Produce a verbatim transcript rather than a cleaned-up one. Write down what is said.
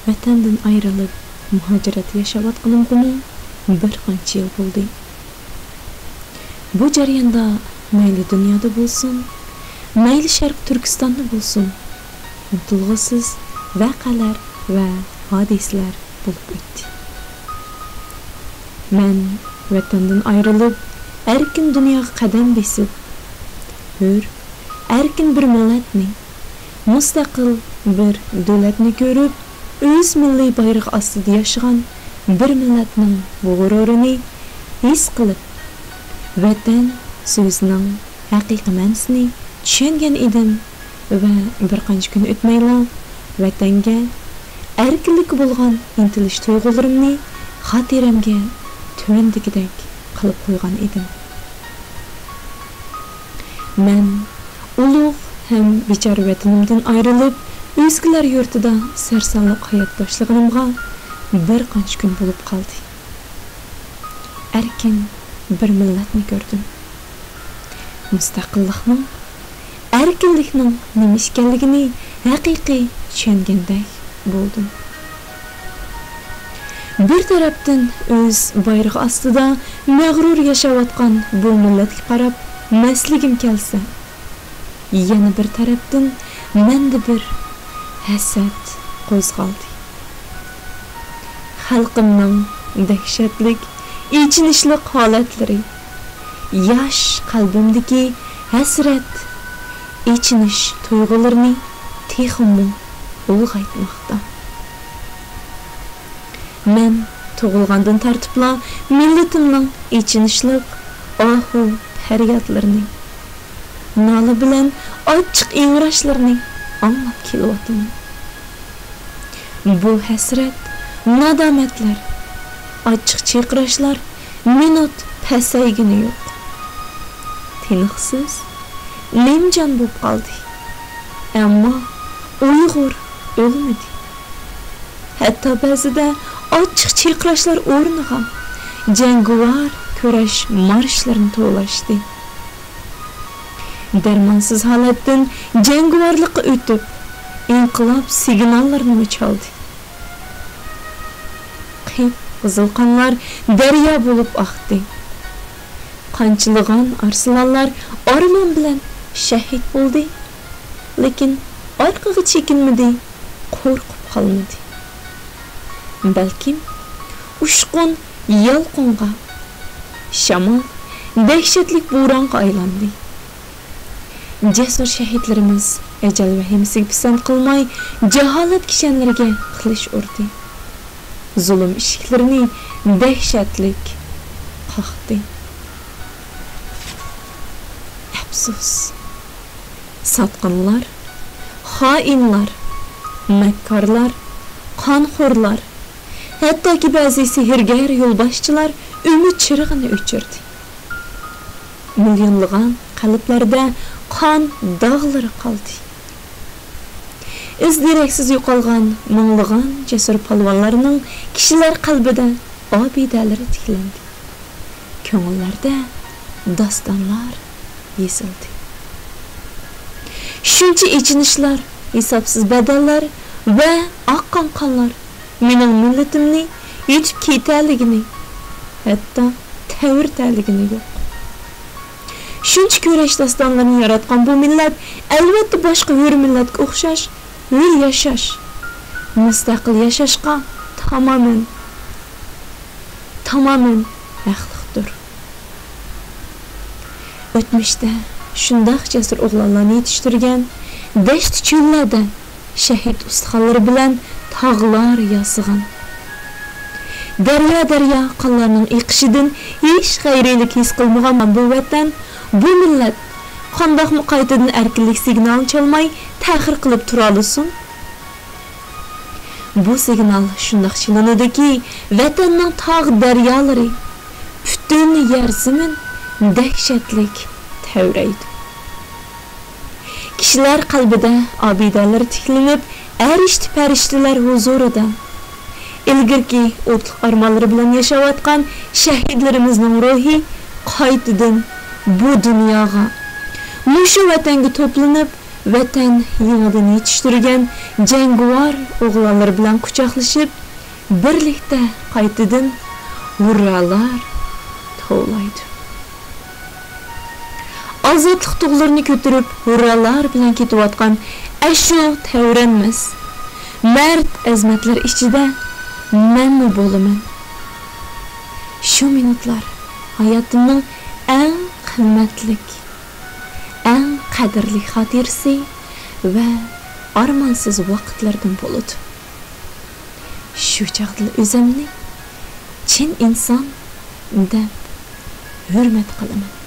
ۋەتەندىن ئايرىلىپ، مۇھاجىرەتتە ياشاۋاتقىنىمغىمۇ بىر قانچە يىل بولدى. بۇ جەرياندا مەيلى دۇنيادا بولسۇن، مەيلى شەرقىي تۈركىستاندا بولسۇن، ئۇنتۇلغۇسىز ۋەقەلەر ۋە ھادىسىلەر بولۇپ ئۆتتى. مەن ۋەتەندىن ئايرىلىپ، ئەركىن دۇنياغا قەدەم بېسىپ، ھۆر، ئەركىن بىر مىللەتنى، مۇستەقىل بىر دۆلەتنى كۆرۈپ، ئۆز مىللىي بايرىقى ئاستىدا ياشىغان بىر مىللەتنىڭ غۇرۇرىنى ھېس قىلىپ، ۋەتەن سۆزىنىڭ ھەقىقىي مەنىسىنى چۈشەنگەن ئىدىم ۋە بىر قانچە كۈن ئۆتمەيلا ۋەتەنگە، ئەركىنلىككە بولغان ئىنتىلىش تۇيغۇلىرىمنى خاتىرەمگە تۆۋەندىكىدەك قىلىپ قويغان ئىدىم. مەن ئۇلۇغ ھەم بىچارە ۋەتىنىمدىن ئايرىلىپ، ئۆزگىلەر يۇرتىدا سەرسانلىق ھايات باشلىغىنىمغا بىر قانچە كۈن بولۇپ قالدى. ئەركىن بىر مىللەتنى كۆردۈم. مۇستەقىللىقنىڭ، ئەركىنلىكنىڭ نېمە ئىكەنلىكىنى ھەقىقىي چۈشەنگەندەك بولدۇم. بىر تەرەپتىن ئۆز بايرىقى ئاستىدا مەغرۇر ياشاۋاتقان بۇ مىللەتكە قاراپ مەستلىگۈم كەلسە، يەنە بىر تەرەپتىن مەندە بىر ھەسەت قوزغالدى. خەلقىمنىڭ دەھشەتلىك، ئېچىنىشلىق ھالەتلىرى ياش قەلبىمدىكى ھەسرەت، ئېچىنىش تۇيغۇلىرىنى تېخىمۇ ئۇلغايتماقتا. مەن تۇغۇلغاندىن تارتىپلا مىللىتىمنىڭ ئېچىنىشلىق ئاھۇ پەريادلىرىنى، نالە بىلەن ئاچچىق ئىڭراشلىرىنى ئاڭلاپ كېلىۋاتىمەن. بۇ ھەسرەت، نادامەتلەر، ئاچچىق چىرقىراشلار مىنۇت پەسەيگىنى يوق. تىنىقسىز، نىمجان بولۇپ قالدى. ئەمما ئۇيغۇر ئۆلمىدى. ھەتتا بەزىدە ئاچچىق چىرقىراشلار ئورنىغا جەڭگىۋار كۈرەش مارشلىرىنى توۋلاشتى. دەرمانسىز ھالەتتىن جەڭگىۋارلىققا ئۆتۈپ، ئىنقىلاب سىگناللىرىنىمۇ چالدى. قىپقىزىل قانلار دەريا بولۇپ ئاقتى. قانچىلىغان ئارسلانلار ئارمان بىلەن شەھىت بولدى، لېكىن ئارقىغا چېكىنمىدى، قورقۇپ قالمىدى. بەلكىم ئۇچقۇن يالقۇنغا، شامال دەھشەتلىك بورانغا ئايلاندى. جەسۇر شەھىدلىرىمىز ئەجەل ۋەھىمىسىگە پىسەنت قىلماي، جاھالەت كىشەنلىرىگە قىلىچ ئۇردى. زۇلۇم ئىشىكلىرىنى دەھشەتلىك قاقتى. ئەپسۇس! ساتقىنلار، خائىنلار، مەككارلار، قانخورلار، ھەتتاكى بەزى سېھىرگەر يولباشچىلار ئۈمىد چىرىغىنى ئۆچۈردى. مىليونلىغان قەلبلەردە قان داغلىرى قالدى. ئىز دېرەكسىز يوقالغان مىڭلىغان جەسۇر پالۋانلارنىڭ كىشىلەر قەلبىدە ئابىدەلىرى تىكلەندى. كۆڭۈللەردە داستانلار يېزىلدى. شۇنچە ئېچىنىشلار، ھېسابسىز بەدەللەر ۋە ئاققان قانلار مېنىڭ مىللىتىمنى يۇتۇپ كېتەلىگىنى، ھەتتا تەۋرىتەلىگىنى يوق. شۇنچە كۈرەش داستانلىرىنى ياراتقان بۇ مىللەت، ئەلۋەتتە، باشقا ھۆر مىللەتكە ئوخشاش ھۆر ياشاش، مۇستەقىل ياشاشقا تامامەن، تامامەن ھەقلىقتۇر. ئۆتمۈشتە شۇنداق جەسۇر ئوغلانلارنى يېتىشتۈرگەن، دەشتى چۆللەردە شەھىت ئۇستىخانلىرى بىلەن تاغلار ياسىغان، دەريا-دەريا قانلارنىڭ ئېقىشىدىن ھېچ غەيرىيلىك ھېس قىلمىغان بۇ ۋەتەن، بۇ مىللەت قانداقمۇ قايتىدىن ئەركىنلىك سىگنالىنى چالماي تەخىر قىلىپ تۇرالىسۇن؟ بۇ سىگنال شۇنداق چېلىنىدۇكى، ۋەتەننىڭ تاغ-دەريالىرى، پۈتۈن يەر زېمىن دەھشەتلىك تەۋرەيدۇ. كىشىلەر قەلبىدە ئابىدەلەر تىكلىنىپ، ئەرشتە پەرىشتىلەر ھۇزۇرىدا ئىلگىرىكى ئوتلۇق ئارمانلىرى بىلەن ياشاۋاتقان شەھىدلىرىمىزنىڭ روھى قايتىدىن بۇ دۇنياغا، مۇشۇ ۋەتەنگە توپلىنىپ، ۋەتەن يېڭىدىن يېتىشتۈرگەن جەڭگىۋار ئوغلانلىرى بىلەن قۇچاقلىشىپ، بىرلىكتە قايتىدىن ھۇررالار توۋلايدۇ. ئازادلىق تۇغلىرىنى كۆتۈرۈپ، ھۇررالار بىلەن كېتىۋاتقان ئەشۇ تەۋرەنمەس مەرد ئەزىمەتلەر ئىچىدە مەنمۇ بولىمەن. شۇ مىنۇتلار ھاياتىمنىڭ ئەڭ قىممەتلىك، ئەڭ قەدىرلىك خاتىرىسى ۋە ئارمانسىز ۋاقىتلىرىدىن بولىدۇ. شۇ چاغدىلا ئۆزۈمنى چىن ئىنسان دەپ ھۆرمەت قىلىمەن.